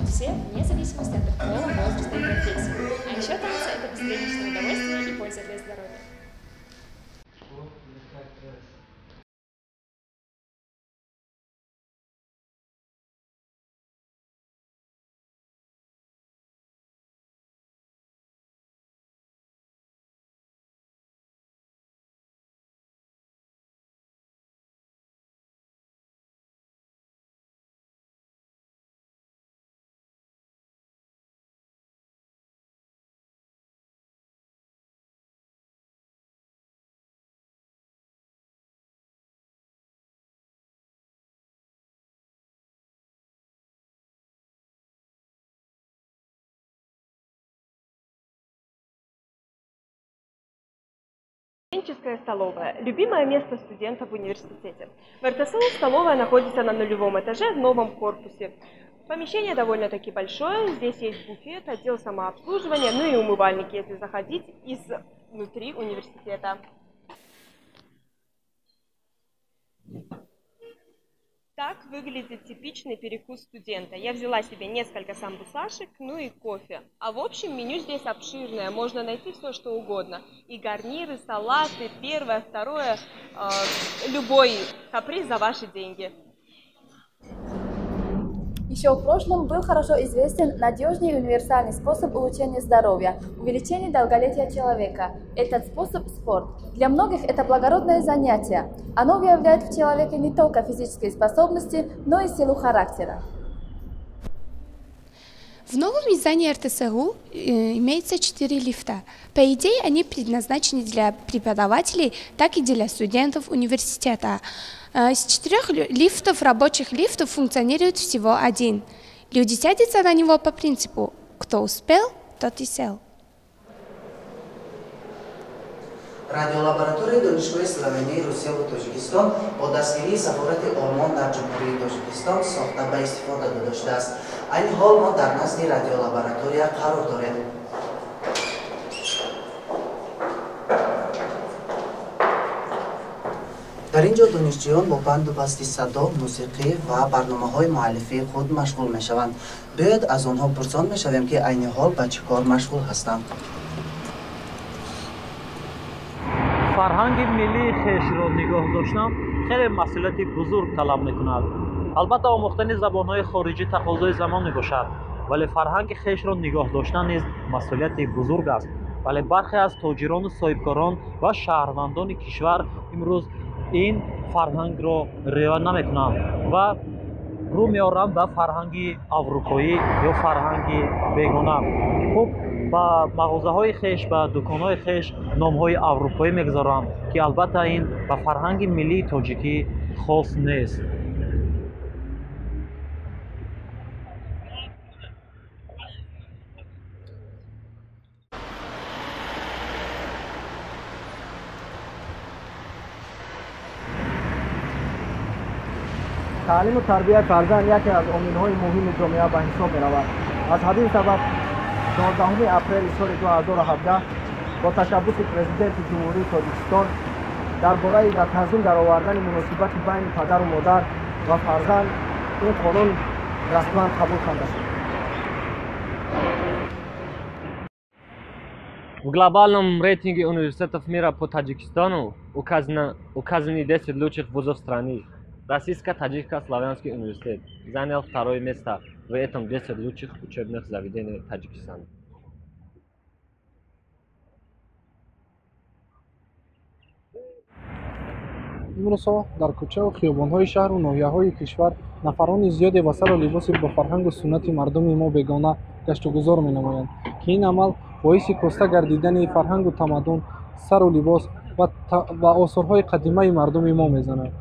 все, вне зависимости от их пола, возраста и профессии. А еще танцы – это безграничное удовольствие и польза для здоровья. Студенческая столовая – любимое место студентов в университете. В РТСУ столовая находится на нулевом этаже в новом корпусе. Помещение довольно-таки большое, здесь есть буфет, отдел самообслуживания, ну и умывальники, если заходить изнутри университета. Так выглядит типичный перекус студента. Я взяла себе несколько самбусашек, ну и кофе. А в общем, меню здесь обширное, можно найти все, что угодно. И гарниры, салаты, первое, второе, любой каприз за ваши деньги. Еще в прошлом был хорошо известен надежный и универсальный способ улучшения здоровья – увеличение долголетия человека. Этот способ – спорт. Для многих это благородное занятие. Оно выявляет в человеке не только физические способности, но и силу характера. В новом здании РТСУ имеется 4 лифта. По идее, они предназначены для преподавателей, так и для студентов университета. Из 4 лифтов, рабочих лифтов, функционирует всего один. Люди садятся на него по принципу «кто успел, тот и сел». Радиолабораторияи Донишгоҳи славянии Русия ва Тоҷикистон бо дастгирии сафорати Олмон дар Ҷумҳурии Тоҷикистон сохта ба истифода дода шудааст. Айни ҳол мо дар назди радиолаборатория қарор дорем. Дар ин ҷо донишҷӯён бо банду басти садо, мусиқӣ ва барномаҳои муаллифии худ машғул мешаванд. Биёед аз онҳо пурсон мешавем, ки айни ҳол ба чӣ кор машғул ҳастанд. Фарҳанги миллии хешро нигоҳ доштан хеле масъулияти бузург талаб мекунад. Албатта, омӯхтани забонҳои хориҷӣ тақозои замон мебошад, вале фарҳанги хешро нигоҳ доштан низ масъулияти бузург аст. Вале бархе аз тоҷирону соҳибкорон ва шаҳрвандони кишвар имрӯз ин фарҳангро риоя намекунанд ва рӯ меоранд ба фарҳанги аврупоӣ ё фарҳанги бегона. Хуб, ба мағозаҳои хеш, ба дуконҳои хеш номҳои аврупоӣ мегузоранд, ки албатта ин ба фарҳанги миллии тоҷикӣ хос нест. Таълиму тарбияи фарзанд яке аз омилҳои муҳими ҷомеа ба ҳисоб меравад. Аз ҳамин сабаб 14 апрели соли 2017 бо ташаббуси Президенти Ҷумҳурии Тоҷикистон дар бораи ба танзим даровардани муносибати байни падару модар ва фарзанд ин қонун расман қабул карда шуд. В глобальном рейтинге университетов мира по Таджикистану указаны 10 лучших вузов страны. Российско-Таджикско-Славянский университет занял второе место в этом 10 лучших учебных заведений Таджикистана. Имрӯзҳо дар кӯчаву хиёбонҳои шаҳру ноҳияҳои кишвар нафарони зиёде ба сару либоси бо фарҳангу суннати мардуми мо бегона гаштугузор менамоянд, ки ин амал боиси коста гардидани фарҳангу тамаддун, сару либос ва осорҳои қадимаи мардуми мо мезанад.